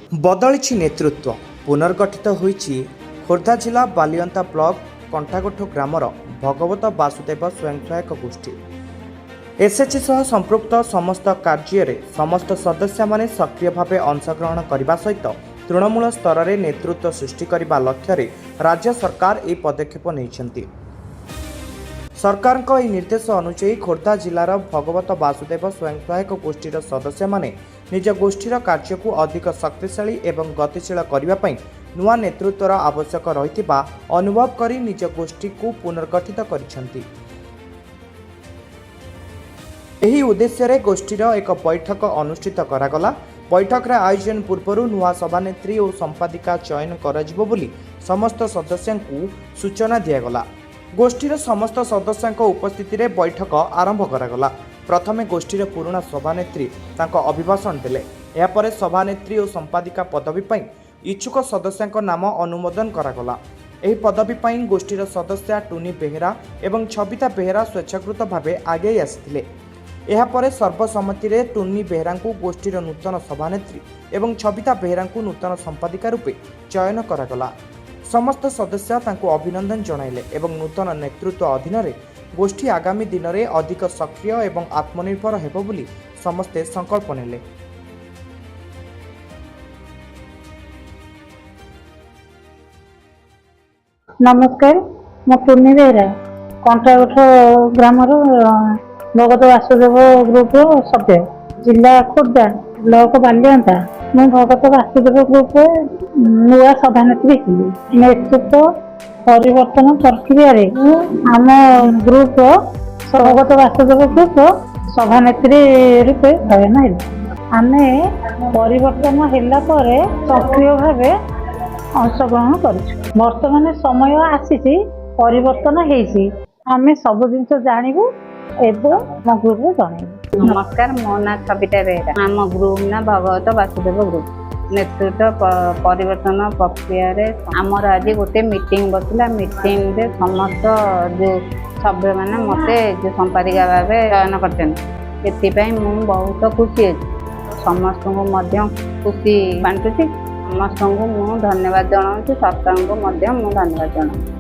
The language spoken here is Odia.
ବଦଳିଛି ନେତୃତ୍ୱ, ପୁନର୍ଗଠିତ ହୋଇଛି ଖୋର୍ଦ୍ଧା ଜିଲ୍ଲା ବାଲିଅନ୍ତା ବ୍ଲକ କଣ୍ଟାଗୋଠ ଗ୍ରାମର ଭଗବତ ବାସୁଦେବ ସ୍ୱୟଂ ସହାୟକ ଗୋଷ୍ଠୀ। ଏସ୍ଏଚ୍ଜି ସହ ସମ୍ପୃକ୍ତ ସମସ୍ତ କାର୍ଯ୍ୟରେ ସମସ୍ତ ସଦସ୍ୟମାନେ ସକ୍ରିୟ ଭାବେ ଅଂଶଗ୍ରହଣ କରିବା ସହିତ ତୃଣମୂଳ ସ୍ତରରେ ନେତୃତ୍ୱ ସୃଷ୍ଟି କରିବା ଲକ୍ଷ୍ୟରେ ରାଜ୍ୟ ସରକାର ଏହି ପଦକ୍ଷେପ ନେଇଛନ୍ତି। ସରକାରଙ୍କ ଏହି ନିର୍ଦ୍ଦେଶ ଅନୁଯାୟୀ ଖୋର୍ଦ୍ଧା ଜିଲ୍ଲାର ଭଗବତ ବାସୁଦେବ ସ୍ୱୟଂ ସହାୟକ ଗୋଷ୍ଠୀର ସଦସ୍ୟମାନେ ନିଜ ଗୋଷ୍ଠୀର କାର୍ଯ୍ୟକୁ ଅଧିକ ଶକ୍ତିଶାଳୀ ଏବଂ ଗତିଶୀଳ କରିବା ପାଇଁ ନୂଆ ନେତୃତ୍ୱର ଆବଶ୍ୟକ ରହିଥିବା ଅନୁଭବ କରି ନିଜ ଗୋଷ୍ଠୀକୁ ପୁନର୍ଗଠିତ କରିଛନ୍ତି। ଏହି ଉଦ୍ଦେଶ୍ୟରେ ଗୋଷ୍ଠୀର ଏକ ବୈଠକ ଅନୁଷ୍ଠିତ କରାଗଲା। ବୈଠକରେ ଆୟୋଜନ ପୂର୍ବରୁ ନୂଆ ସଭାନେତ୍ରୀ ଓ ସମ୍ପାଦିକା ଚୟନ କରାଯିବ ବୋଲି ସମସ୍ତ ସଦସ୍ୟଙ୍କୁ ସୂଚନା ଦିଆଗଲା। ଗୋଷ୍ଠୀର ସମସ୍ତ ସଦସ୍ୟଙ୍କ ଉପସ୍ଥିତିରେ ବୈଠକ ଆରମ୍ଭ କରାଗଲା। ପ୍ରଥମେ ଗୋଷ୍ଠୀର ପୁରୁଣା ସଭାନେତ୍ରୀ ତାଙ୍କ ଅଭିଭାଷଣ ଦେଲେ। ଏହାପରେ ସଭାନେତ୍ରୀ ଓ ସମ୍ପାଦିକା ପଦବୀ ପାଇଁ ଇଚ୍ଛୁକ ସଦସ୍ୟଙ୍କ ନାମ ଅନୁମୋଦନ କରାଗଲା। ଏହି ପଦବୀ ପାଇଁ ଗୋଷ୍ଠୀର ସଦସ୍ୟା ଟୁନି ବେହେରା ଏବଂ ଛବିତା ବେହେରା ସ୍ୱେଚ୍ଛାକୃତ ଭାବେ ଆଗେଇ ଆସିଥିଲେ। ଏହାପରେ ସର୍ବସମ୍ମତିରେ ଟୁନି ବେହେରାଙ୍କୁ ଗୋଷ୍ଠୀର ନୂତନ ସଭାନେତ୍ରୀ ଏବଂ ଛବିତା ବେହେରାଙ୍କୁ ନୂତନ ସମ୍ପାଦିକା ରୂପେ ଚୟନ କରାଗଲା। ସମସ୍ତ ସଦସ୍ୟ ତାଙ୍କୁ ଅଭିନନ୍ଦନ ଜଣାଇଲେ ଏବଂ ନୂତନ ନେତୃତ୍ୱ ଅଧୀନରେ ଗୋଷ୍ଠୀ ଆଗାମୀ ଦିନରେ ଅଧିକ ସକ୍ରିୟ ଏବଂ ଆତ୍ମନିର୍ଭର ହେବ ବୋଲି ସମସ୍ତେ ସଂକଳ୍ପ ନେଲେ। ନମସ୍କାର, ମୁଁ ଟୁନି ବେହେରା, କଣ୍ଟାଗୋଠ ଗ୍ରାମର ଭଗତ ବାସୁଦେବ ଗ୍ରୁପର ସଭ୍ୟ, ଜିଲ୍ଲା ଖୋର୍ଦ୍ଧା, ବ୍ଲକ ବାଲିଅନ୍ତା। ମୁଁ ଭଗତ ବାସୁଦେବ ଗ୍ରୁପରେ ନୂଆ ସଭାନେତ୍ରୀ ହେଲି। ନେତୃତ୍ୱ ପରିବର୍ତ୍ତନ ପ୍ରକ୍ରିୟାରେ ମୁଁ ଆମ ଗ୍ରୁପର ଭଗତ ବାସୁଦେବ ଗ୍ରୁପର ସଭାନେତ୍ରୀ ରୂପେ ଚୟନ ହେଲି। ଆମେ ପରିବର୍ତ୍ତନ ହେଲା ପରେ ସକ୍ରିୟ ଭାବେ ଅଂଶଗ୍ରହଣ କରିଛୁ। ବର୍ତ୍ତମାନ ସମୟ ଆସିଛି, ପରିବର୍ତ୍ତନ ହେଇଛି, ଆମେ ସବୁ ଜିନିଷ ଜାଣିବୁ ଏବଂ ଆମ ଗ୍ରୁପରେ ଜଣାଇବୁ। ନମସ୍କାର, ମୋ ନାଁ ସବିତା ବେହେରା। ଆମ ଗ୍ରୁପ ନାଁ ଭଗବତ ବାସୁଦେବ ଗ୍ରୁପ। ନେତୃତ୍ୱ ପରିବର୍ତ୍ତନ ପ୍ରକ୍ରିୟାରେ ଆମର ଆଜି ଗୋଟେ ମିଟିଂ ବସିଲା। ମିଟିଂରେ ସମସ୍ତ ଯେଉଁ ସଭ୍ୟମାନେ ମୋତେ ଯେଉଁ ସମ୍ପାଦିକା ଭାବେ ଚୟନ କରିଛନ୍ତି, ସେଥିପାଇଁ ମୁଁ ବହୁତ ଖୁସି ଅଛି। ସମସ୍ତଙ୍କୁ ମଧ୍ୟ ଖୁସି ବାଣ୍ଟୁଛି। ସମସ୍ତଙ୍କୁ ମୁଁ ଧନ୍ୟବାଦ ଜଣାଉଛି। ସରକାରଙ୍କୁ ମଧ୍ୟ ମୁଁ ଧନ୍ୟବାଦ ଜଣାଉଛି।